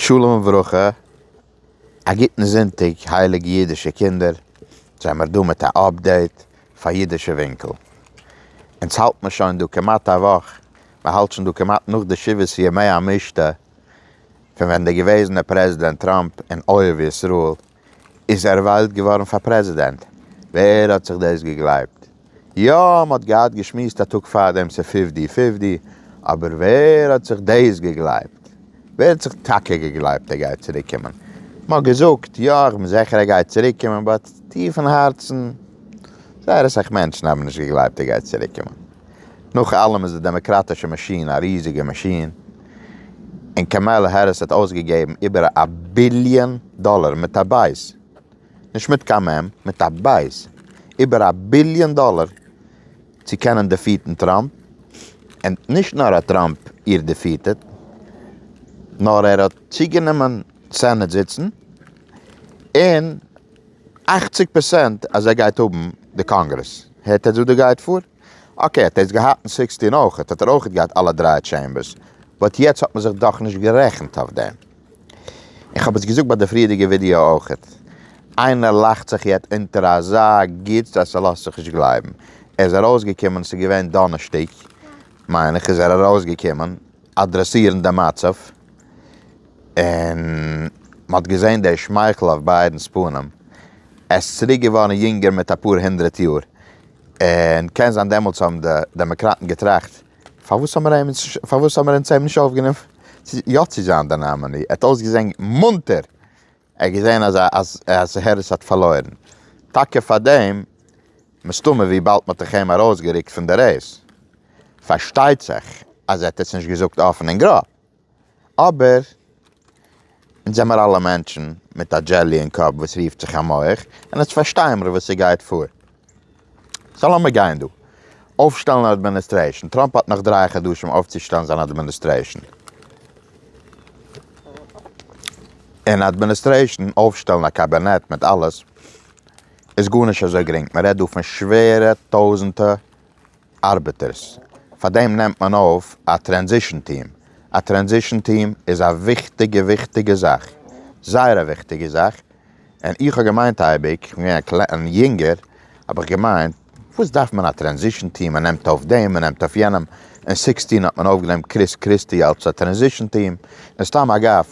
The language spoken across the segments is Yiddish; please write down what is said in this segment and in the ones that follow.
שלום וברכה, א גוטן זונטאג הייליגע אידישע קינדער, זעמער דא מיט א update פאר אידישע ווינקל. אונז האלט מיר שוין דא כמעט א וואך, מען האלט שוין דא כמעט נאך די שבעת ימי המשתה פון ווען דער געוועזענער פרעזידענט טראמפ און אוהב ישראל איז ערוויילט געווארן פאר פרעזידענט, ווער האט זיך דאס געגלייבט? יא, מען האט געהאט געשמועסט א טאג פארדעם ס'איז fifty fifty, אבער ווער האט זיך דאס געגלייבט? ווער האט זיך טאקע געגלייבט ער גייט צוריק קומען? מען האט געזאגט יא איך בין זיכער ער גייט צוריק קומען, but טיף אין הארצן זייער אסאך מענטשן האבן נישט געגלייבט ער גייט צוריק קומען. נאך אלעם איז די דעמאקראטישע מאשין א ריזיגע מאשין, און קאמאלע העריס האט אויסגעגעבן איבער א ביליאן דאלער מיט א בית, נישט מיט קיין מ', מיט א בית, איבער א ביליאן דאלער צו קענען defeat ן טראמפ, און נישט נאר האט טראמפ איר defeated, נאר ער האט צוגענומען סענאט זיצן, און 80 פערסענט אז ער גייט האבן די קאנגרעס. הערט עטס וואס דא גייט פאר? okay, האט ער עס געהאט אין 16 אויכעט, האט ער אויכעט געהאט אלע דריי chambers, but יעצט האט מען זיך דאך נישט גערעכנט אויף דעם. איך האב עס געזאגט ביי די פריערדיגע ווידיאו אויכעט. איינער לאכט זיך יעצט אונטער אזא גוטס אז ס'לאזט זיך נישט גלייבן. ער איז ארויסגעקומען, ס'איז געווען דאנערשטאג מיין איך, איז ער ארויסגעקומען אדרעסירן די מצב, און מ'האט געזען די שמייכל אויף ביידען'ס פנים, ער איז צוריק געווארן יונגער מיט אפאר הונדרעט יאר, און קען זיין דעמאלטס האבן די דעמאקראטן געטראכט, פארוואס האבן מיר אים פארוואס האבן מיר אונז אים נישט אויפגענומען יא צו זיין די nominee, ער האט אויסגעזען מונטער, ער האט געזען אז אז אז העריס האט פארלוירן, טאקע פארדעם מסתמא וויבאלד מ'האט דאך אים ארויסגערוקט פון די race, פארשטייט זיך אז ער האט עס נישט געזאגט אפן און גראב. אבער אונז זעמער אלע מענטשן מיט א jelly אין קאפ וואס רופט זיך א מח, און אונז פארשטייען מיר וואס ס'גייט פאר. so לאמיר גיין דא. אויפשטעלן administration. טראמפ האט נאך 3 חדשים אויפצושטעלן זיין administration. און administration, אויפשטעלן א קאבינעט מיט אלעס, איז גארנישט אזוי גרינג. מ'רעדט דא פון שווערע טויזענטע ארבעטערס. פאר דעם נעמט מען אויף א transition team. א transition team איז א וויכטיגע וויכטיגע זאך. זייער א וויכטיגע זאך. און איך האב געמיינט אייביג, איך בין געווען א יונגער, האב איך געמיינט, וואס דארף מען א transition team? מען נעמט אויף דעם, מען נעמט אויף יענעם. אין 16 האט מען אויפגענומען קריס קריסטי אלס א transition team. און סתם אגב,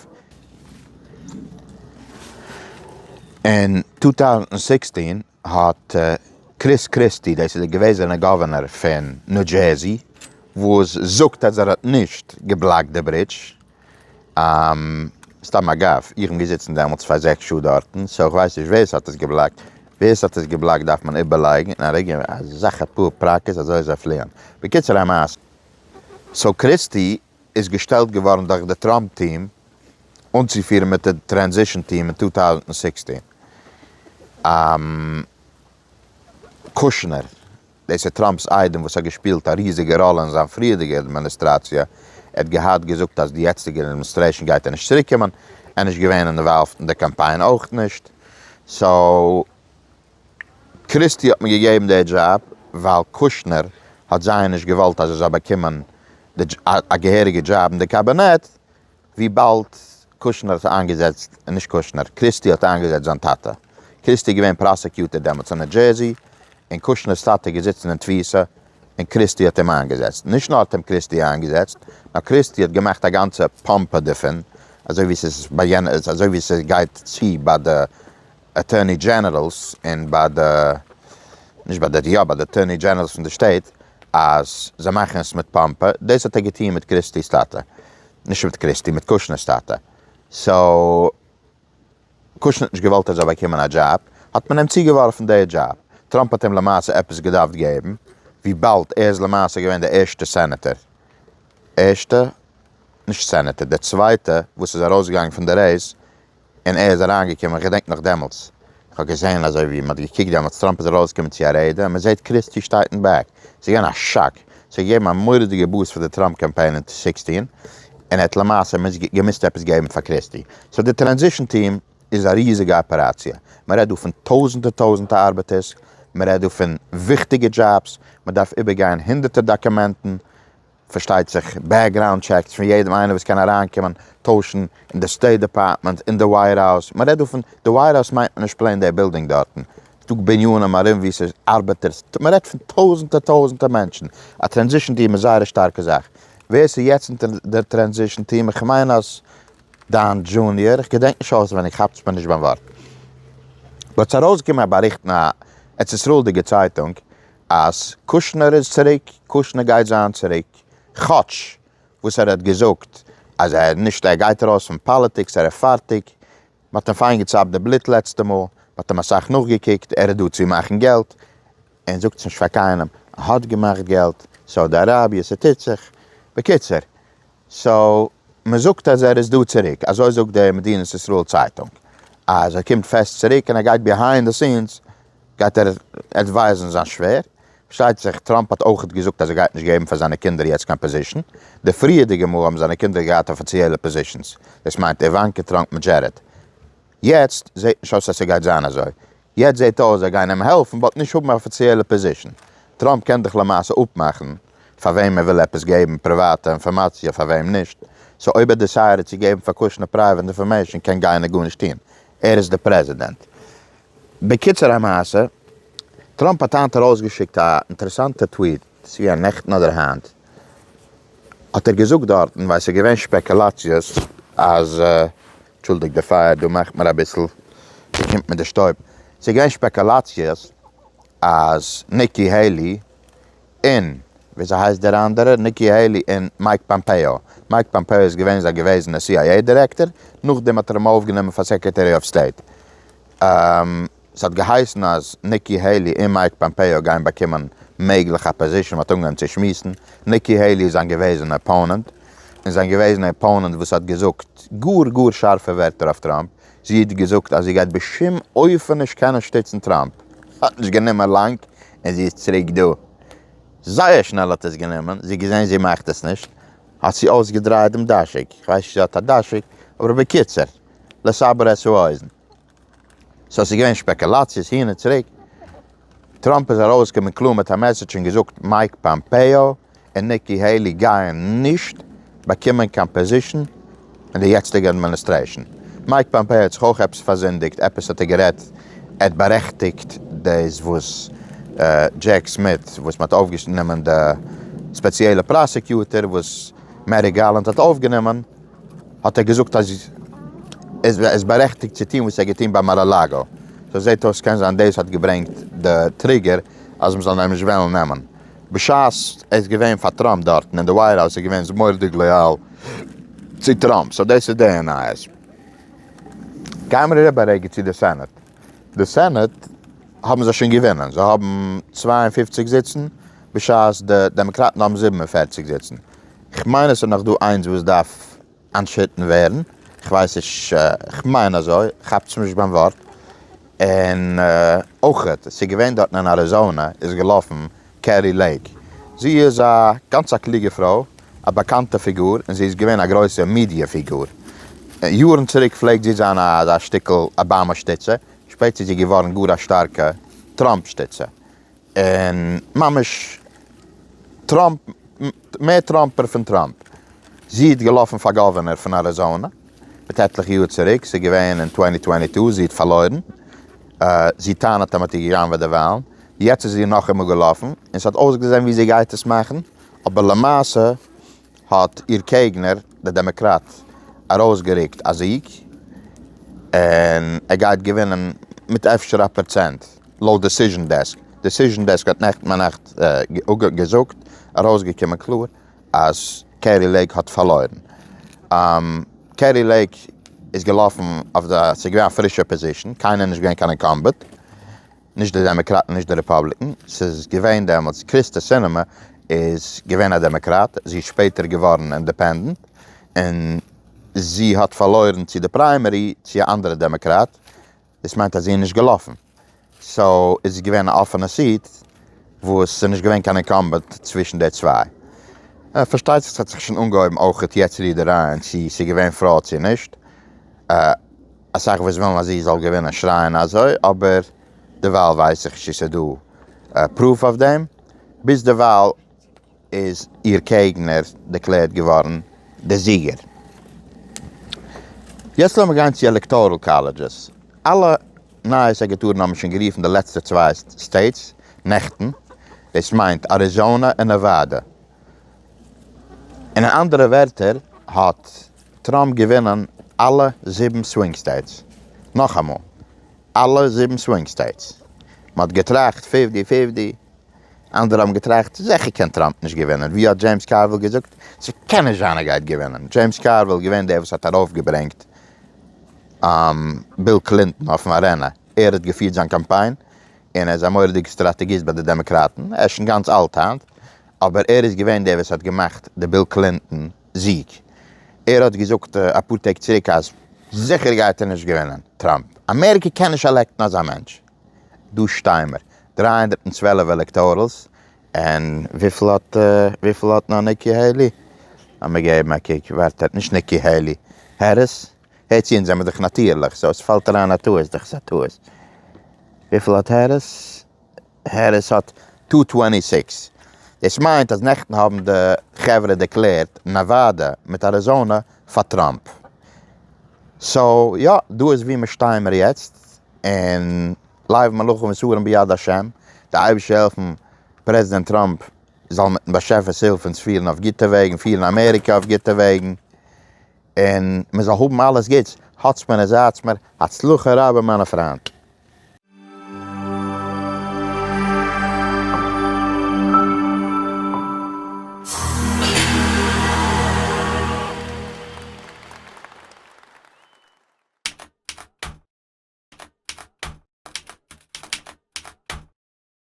אין 2016 האט קריס קריסטי, דאס איז דער געוועזענער גאווערנער פון ניו דזשערסי, וואס זאגט אז ער האט נישט געבלאקט די bridge. סתם אגב, איך בין געזיצן דעמאלטס פאר 6 שעה דארטן, so איך ווייס נישט ווער עס האט עס געבלאקט. ווער עס האט עס געבלאקט דארף מען איבערלייגן און אריגען אזעלכע פאר פראקעס אזוי זיי פליען. בקיצור המעשה. so קריסטי איז געשטעלט געווארן דורך די טראמפ team אנצופירן מיט די transition team אין 2016. קושנער, דאס איז טראמפ'ס איידעם וואס האט געשפילט א ריזיגע ראלע אין זיין פריערדיגע אדמיניסטראציע, ער האט געהאט געזאגט אז די יעצטיגע administration גייט ער נישט צוריקקומען, ער איז נישט געווען involved אין די קאמפיין אויך נישט, so קריסטי האט מען געגעבן די דזשאב ווייל קושנער האט זייער נישט געוואלט אז ער זאל באקומען א געהעריגע דזשאב אין די קאבינעט, וויבאלד קושנער האט איינגעזעצט, נישט קושנער, קריסטי האט איינגעזעצט זיין טאטע. קריסטי איז געווען prosecutor דעמאלטס אין ניו דזשערסי, און קושנער'ס טאטע איז געזיצן אין תפיסה, און קריסטי האט אים איינגעזעצט. נישט נאר האט אים קריסטי איינגעזעצט, נאר קריסטי האט געמאכט א גאנצע פאמפע דערפון, אזוי ווי ס'איז ביי יענע, אזוי ווי ס'גייט צו ביי די attorney generals און ביי די, נישט ביי די, יא ביי די attorney generals פון די שטעט, אז זיי מאכן עס מיט פאמפע. דאס האט ער געטון מיט קריסטי'ס טאטע. נישט מיט קריסטי, מיט קושנער'ס טאטע. so, קושנער האט נישט געוואלט ער זאל באקומען א דזשאב, האט מען אים צוגעווארפן די דזשאב. טראמפ האט אים למעשה עפעס געדארפט געבן, וויבאלד ער איז למעשה געווען דער ערשטער סענעטער. ערשטע? נישט סענעטער, דער צווייטע וואס איז ארויסגעגאנגען פון די race, און ער איז אריינגעקומען, איך געדענק נאך דעמאלטס, איך האב געזען אזוי ווי מען האט געקוקט דעמאלטס, טראמפ איז ארויסגעקומען צו א רעדע, און מען זעט קריסטי שטייט אין back, ס'איז געווען א שאק, ס'האט געגעבן א מורא'דיגע boost פאר די טראמפ קאמפיין אין 16, און ער האט למעשה געמוזט עפעס געבן פאר קריסטי. so די transition team איז א ריזיגע אפעראציע, מען רעדט דא פון טויזענטער טויזענטער ארבעטערס, מען רעדט דא פון וויכטיגע דזשאבס, מען דארף איבערגיין הונדערטער דאקומענטן. פארשטייט זיך background checks פון יעדעם איינער וואס קען אריינקומען, טוישן אין די State Department, אין די White House, מען רעדט דא פון די White House מיינט מען נישט plain די בילדינג דארטן, ס'דא בנינים ארום ווי ס'איז ארבעטערס, מען רעדט פון טויזענטער טויזענטער מענטשן, א transition team איז זייער א שטארקע זאך, ווער ס'איז יעצט אונטער די transition team, איך מיין אז דאן דזשוניער, איך געדענק נישט אויסווייניג, כאפטס מיר נישט ביים ווארט. באט ס'איז ארויסגעקומען א באריכט אין א ארץ ישראל'דיגע צייטונג אז קושנער איז צוריק, קושנער גייט זיין צוריק, כאטש וואס ער האט געזאגט אז ער נישט ער גייט ארויס פון פאליטיקס ער איז פארטיג, מ'האט אים פיין געצאפט די בלוט לעצטע מאל, מ'האט אים אסאך נאכגעקוקט, ער איז דא צו מאכן געלט, און זאגטס נישט פאר קיינעם, ער האט געמאכט געלט, סאודי אראביע, ס'טוט זיך, בקיצור, so מען זאגט אז ער איז דא צוריק, אזוי זאגט די מדינת ישראל צייטונג, אז ער קומט פעסט צוריק און ער גייט behind the scenes גייט ער advise ן זיין שווער, פארשטייט זיך טראמפ האט אויכעט געזאגט אז ער גייט נישט געבן פאר זיינע קינדער יעצט קיין position, די פריערדיגע מאל האבן זיינע קינדער געהאט אפיציעלע positions, דאס מיינט איוואנקע טראמפ מיט דזשערעד, יעצט זעט נישט אויס אז ס'גייט זיין אזוי, יעצט זעט אויס זיי גייען אים העלפן but נישט האבן א אפיציעלע position. טראמפ קען דאך למעשה אפמאכן פאר וועם ער וויל עפעס געבן פריוואטע אינפארמאציע פאר וועם נישט, so אויב ער decide ט צו געבן פאר קושנער private information קען קיינער גארנישט טון, ער איז די פרעזידענט. בקיצור המעשה, טראמפ האט היינט ארויסגעשיקט א אינטערעסאנטע טוויט, ס'איז געווען נעכטן אדער היינט, האט ער געזאגט דארטן, ווייל ס'איז געווען שפעקולאציעס אז אנטשולדיגט די פייער דא מאכט מיר אביסל, ס'קומט מיט די שטויב, ס'איז געווען שפעקולאציעס אז ניקי העילי און וויאזוי הייסט דער אנדערער, ניקי העילי און מייק פאמפעיא, מייק פאמפעיא איז געווען זיין געוועזענע סי איי עי דירעקטאר, נאכדעם האט ער אים אויפגענומען פאר Secretary of State. ס'האט געהייסן אז ניקי העילי און מייק פאמפעיא גייען באקומען מעגליך א position, מ'האט אנגעהויבן צו שמועסן, ניקי העילי איז זיין געוועזענע opponent, און זיין געוועזענע opponent וואס האט געזאגט גאר גאר שארפע ווערטער אויף טראמפ, זי האט געזאגט אז זי גייט בשום אופן נישט קענען שטיצן טראמפ, האט נישט גענומען לאנג און זי איז צוריק דא, זייער שנעל האט עס גענומען, זי האט געזען זי מאכט עס נישט, האט זי אויסגעדרייט דעם דאשיק, כ'ווייס נישט צו זי האט א דאשיק, אבער בקיצור, לסבר את האוזן. so ס'איז געווען שפעקולאציעס הין און צוריק, טראמפ איז ארויסגעקומען קלאר מיט א message און געזאגט מייק פאמפעיא און ניקי העילי גייען נישט באקומען קיין position אין די יעצטיגע administration. מייק פאמפעיא האט זיך אויך עפעס פארזינדיגט, עפעס האט ער גערעדט, ער האט בארעכטיגט דאס וואס דזשעק סמיט וואס מ'האט אויפגענומען די ספעציעלע prosecutor וואס מעריק גארלענד האט אויפגענומען, האט ער געזאגט אז ער איז בארעכטיגט צו טון וואס ער האט געטון ביי מאר-א-לאגא. so זעט אויס קען זיין דאס האט געברענגט די trigger אז מ'זאל אים נישט וועלן נעמען. בשעת ער איז געווען פאר טראמפ דארטן אין די White House איז געווען מורא'דיג לאיאל צו טראמפ. so דאס איז די נייעס. גיימיר אריבער א רגע צו די סענאט. די סענאט האבן זיי שוין געווינען. זיי האבן 52 זיצן בשעת די דעמאקראטן האבן 47 זיצן. כ'מיין עס איז נאך דא איינס וואס דארף אנטשיטן ווערן, כ'ווייס נישט, כ'מיין אזוי, כאפטס מיר נישט ביים ווארט. און אויכעט, ס'איז געווען דארטן אין אריזאנע איז געלאפן קערי לעיק, זי איז א גאנץ א קלוגע פרוי, א באקאנטע פיגור, און זי איז געווען א גרויסע מידיע פיגור. יארן צוריק פלעגט זי זיין אזא שטיקל אבאמא שטיצער, שפעטער איז זי געווארן גאר א שטארקע טראמפ שטיצער. און ממש טראמפ, מער טראמפער פון טראמפ. זי האט געלאפן פאר governor פון אריזאנע מיט עטליכע יאר צוריק, ס'איז געווען אין 2022, זי האט פארלוירן, זי טענה'ט אז מ'האט איר געגנב'עט די וואלן, יעצט איז זי נאכאמאל געלאפן, און ס'האט אויסגעזען ווי זי גייט עס מאכן, אבער למעשה האט איר קעגנער, דער דעמאקראט, ארויסגערוקט א זיג, און ער גייט געווינען מיט אפשר א פראצענט, לויט Decision Desk. Decision Desk האט נעכטן ביינאכט געזאגט, ארויסגעקומען קלאר, אז קערי לעיק האט פארלוירן. קערי לעיק איז געלאפן אויף די, ס'איז געווען א פרישע position, קיינער איז נישט געווען קיין incumbent, נישט די דעמאקראטן נישט די רעפאבליקן, ס'איז געווען דעמאלטס קריסטע סינעמא איז געווען א דעמאקראט, זי איז שפעטער געווארן independent, און זי האט פארלוירן צו די primary צו א אנדערע דעמאקראט, דאס מיינט אז זי איז נישט געלאפן, so איז עס געווען א אפענע seat וואס ס'איז נישט געווען קיין incumbent צווישן די צוויי. פארשטייט זיך ס'האט זיך שוין אנגעהויבן אויכעט יעצט רידערייען צו ס'איז געווען fraud צו נישט, אסאך וואס ווילן אז זי זאל געווינען שרייען אזוי, אבער דערווייל ווייס איך נישט צו ס'איז דא proof אויף דעם, ביז דערווייל. איז איר קעגנער דערקלערט געווארן דער זיגער. יעצט לאמיר גיין צו electoral colleges. אלע נייעס אגענטורן האבן שוין גערופן די לעצטע צוויי states נעכטן, דאס מיינט אריזאנע און נעוואדע. אין אנדערע ווערטער האט טראמפ געווינען אלע זיבן swing states. נאכאמאל, אלע זיבן swing states. מען האט געטראכט fifty fifty, אנדערע האבן געטראכט זיכער קען טראמפ נישט געווינען, ווי האט דזשעימס קארוויל געזאגט? ס'קען נישט זיין ער גייט געווינען. דזשעימס קארוויל איז געווען דער וואס האט ארויפגעברענגט ביל קלינטאן אויפן ארענע, ער האט געפירט זיין קאמפיין, און ער איז א מורא'דיגע סטראטעגיסט ביי די דעמאקראטן, ער איז שוין גאנץ אלט היינט, אבער ער איז געווען דער וואס האט געמאכט די ביל קלינטאן זיג. ער האט געזאגט אפאר טעג צוריק אז זיכער גייט ער נישט געווינען, טראמפ. אמעריקע קען נישט elect ן אזא מענטש. דא שטיימער, 312 electorals, און וויפיל האט וויפיל האט נאר ניקי העילי? לאמיר געבן א קוק, ווארט, נישט ניקי העילי, העריס? הער צו אונז זעמער דאך נאטירליך, so עס פאלט אריין א טעות, דאך איז א טעות. וויפיל האט העריס? העריס האט 226. דאס מיינט אז נעכטן האבן די חברה דערקלערט נעוואדע מיט אריזאנע פאר טראמפ. so יא, דא איז ווי מיר שטייען מיר יעצט, און לב מלכים ושרים ביד השם, די אייבערשטער העלפן פרעזידענט טראמפ זאל מיטן באשעפער'ס הילף אונז פירן אויף גוטע וועגן, פירן אמעריקע אויף גוטע וועגן, און מען זאל האבן אלעס גוטס, האטס מיר און זייטס מיר, הצלחה רבה מיינע פריינט.